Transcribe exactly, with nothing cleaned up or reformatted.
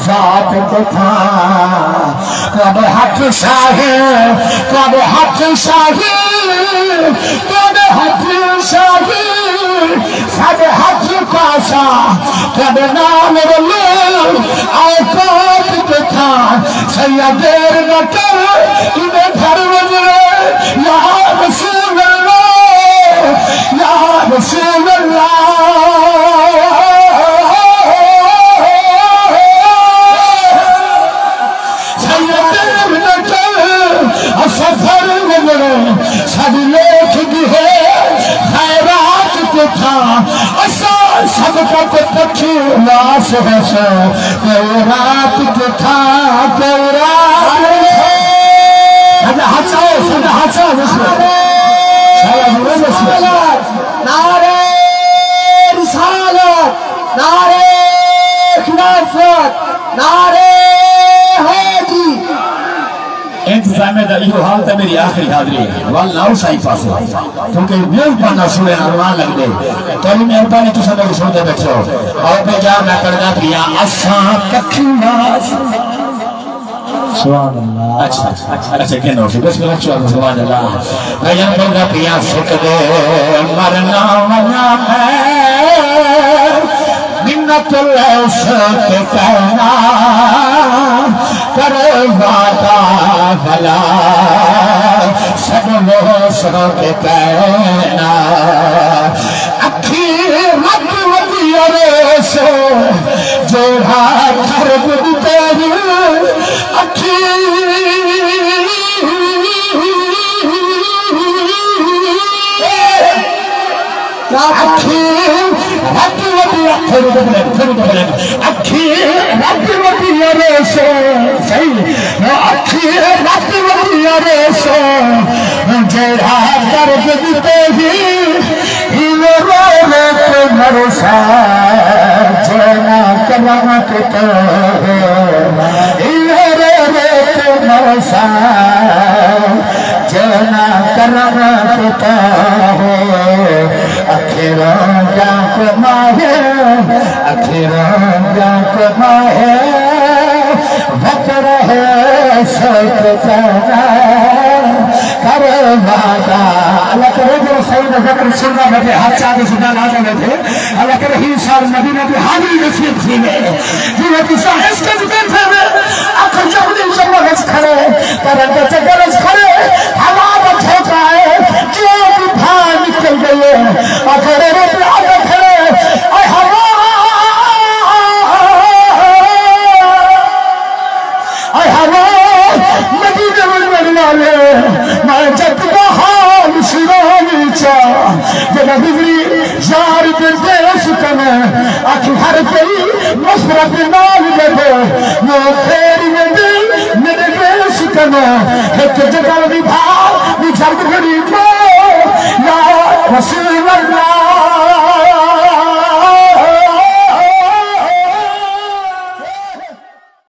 ذات کتھاں، تیݙے ہتھ شاہی، تیݙے ہتھ شاہی، تیݙے ہتھ شاہی، ساݙے ہتھ پاسا، تیݙے نال رلے، اوقات کتھاں، سئیاں دیر نہ کر، ایویں گھر ونڄݨے، یا رسول اللہ، یا رسول اللہ۔ سیدے نقل اساں گھر ونڄݨے، ساݙی لیکھ دی ہے خیرات کتھاں، اساں سب تک پکھی لاش ہوسوں، کوئی رات کتھاں، کوئی رات۔ ساݙا ہتھ چاؤ، ساݙا ہتھ چاؤ، بسم اللہ۔ شاباش، بسم اللہ۔ نعرہ رسالت، نعرہ خلافت، نعرہ حیدری۔ انتظامیہ دا ایہو حال تے میری آخری حاضری ہے۔ ول ناؤ سائیں پاسے، کیونکہ میوزک بننا سنڑے نال روان لگدے۔ تہاݙی مہربانی، تساں میکوں سنڑدے ٻیٹھے ہو۔ او بے جا میں پڑھدا پیاں، اساں ککھیاں۔ سبحان اللہ۔ اچھا، اچھا، اچھا، کہنا ہو سی۔ بسم اللہ، سبحان اللہ۔ میں جان بندہ پیاں سکدے، مرنا ونجا میں، منت لیس تے کہنا، پر وعدہ بھلا، سب لوس تے کہنا۔ اکھیں رت ودی اریس، جیڑھا کر ٻݙ تیݙی اکھیں۔ اکھیں رت ودی، پھر ݙبلے، پھر ݙبلے۔ اکھیں رت ودی اریس، صحیح۔ اکھیں رت ودی اریس، جیڑھا کر ٻݙ تیݙی ایویں رو رو تے مرساں، جے نہ کرم کیتا ہووے۔ ایویں رو رو تے مرساں، جے نہ کرم کیتا ہووے۔ اکھیراں جاں کوں ماہے، اکھیراں جاں کوں ماہے، وت رہے سوچ پینا کر وعدہ۔ اللہ کرے جو سائیں دا ذکر سندا ٻیٹھے، ہتھ چا تے سندا لا تے ٻیٹھے۔ اللہ کرے ہی سال مدینہ دی حاضری نصیب تھیوے۔ جیویں تساں عشق اچ ٻیٹھے وے، اکھ جبلی جبل اچ کھڑے، پر اندر جبل اچ کھڑے، ہوا دا جھونکا ہے، جو بھی بھا نکل ڳئی ہے۔ اکھ رے رے تے اندر کھڑے، اے ہوا، اے ہوا، مدینے ونڄݨ والے، میں جت دا حال شیرانی چا، جݙاں ہجری یار دے دیس کن، اکھ ہر کوئی مسرت نال ݙیہدے، نو پھیر ویندے میݙے دیس کن، ہک جبل دی بھا دی جھڳ گھڑی